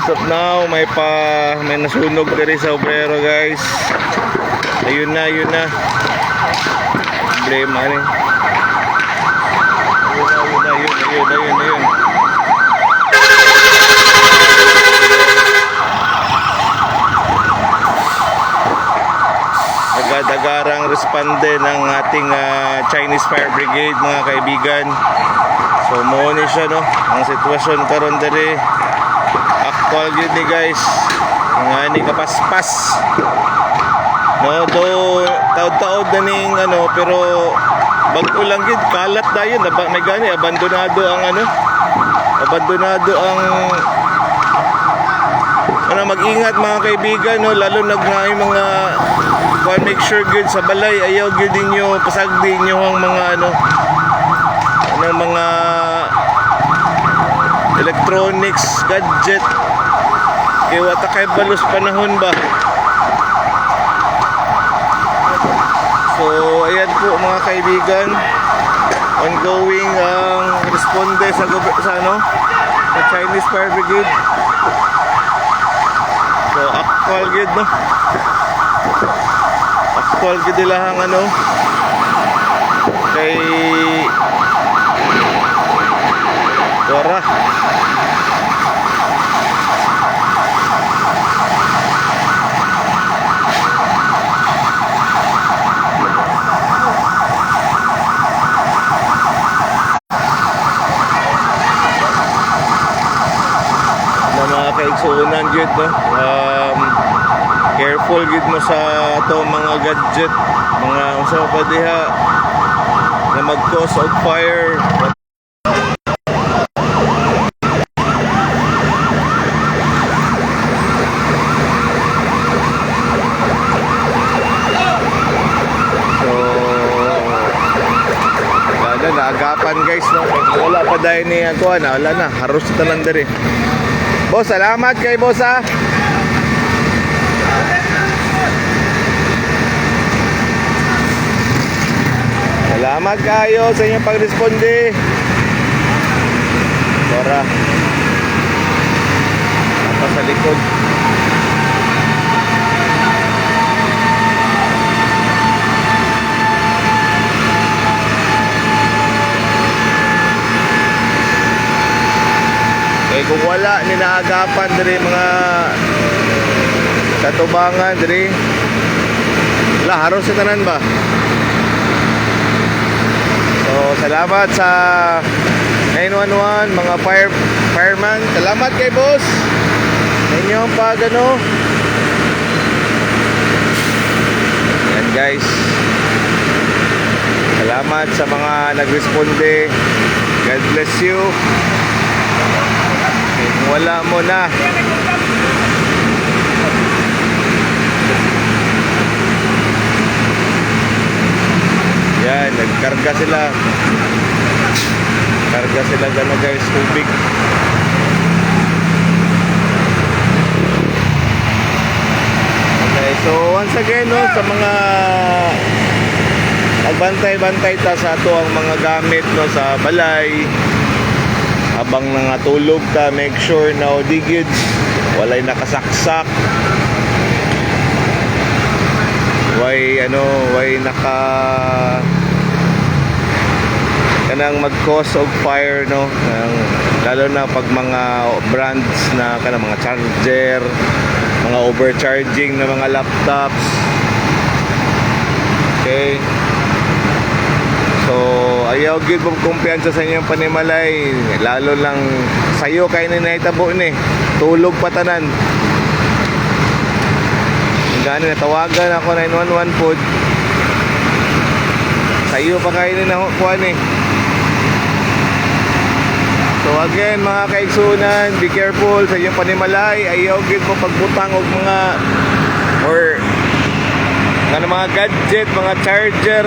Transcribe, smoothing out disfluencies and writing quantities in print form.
As of now, may nasunog diri sa Obrero, guys. Ayun na, ayun na. Problema ni. Ayun na, ayun na, ayun, ayun, ayun, ayun. Agad-agarang responde ng ating Chinese Fire Brigade, mga kaibigan. So mo ni siya, no, ang sitwasyon karon diri. Actual gyud ni, guys. Nga ni kapaspas. No, do taod-taod na ning ano, pero bag-o lang gyud, kalat dayon, may gani abandonado ang ano. Abandonado ang ano. Mag-ingat, mga kaibigan, no, lalo na nga yung mga kuan, make sure gyud sa balay ayaw gyud ninyo pasagdi ninyo ang mga ano ng mga electronics gadget kay wa ta kay balos panahon ba. So ayan po, mga kaibigan, ongoing ang responde sa ano, sa Chinese Fire Brigade. So actual gyud, no, actual gyud ilahang ano kay Dora na, mga kaigsuonan gyud, no, careful gyud mo sa ato mga gadget, mga unsa pa diha na mag-cause og fire. So wala na, naagapan, guys, no. Wala pa dahil ni ako na, wala na, haros na lang diri. Boss, salamat kay boss, ah. Salamat kayo sa inyong pagresponde. Dora. Napa sa likod. Eh kung wala ni naagapan diri mga katubangan diri. Wala, haros sa tanan ba? So, salamat sa 911, mga fireman. Salamat kay boss. Sa inyong pag ano. Yan, guys. Salamat sa mga nagresponde. God bless you. Okay, kung wala mo na. Yan, nagkarga sila. Karga sila gano, guys, tubig. Okay, so once again, no, sa mga magbantay-bantay ta sa ato ang mga gamit, no, sa balay habang nangatulog ta, make sure na o digid walay nakasaksak, way ano, way naka kanang mag-cause og fire, no. Nang, lalo na pag mga brands na kanang mga charger, mga overcharging na mga laptops. Okay. So, ayaw gyud mo kumpiyansa sa inyong panimalay, lalo lang sayo kay ni nahitabo ni. Tulog pa tanan. Gani natawagan ako 911 pod. Sayo pa kayo ni nakuha ni. So again, mga kaigsunan, be careful sa inyong panimalay. Ayaw gyud mo pagbutang og mga or nga mga gadget, mga charger.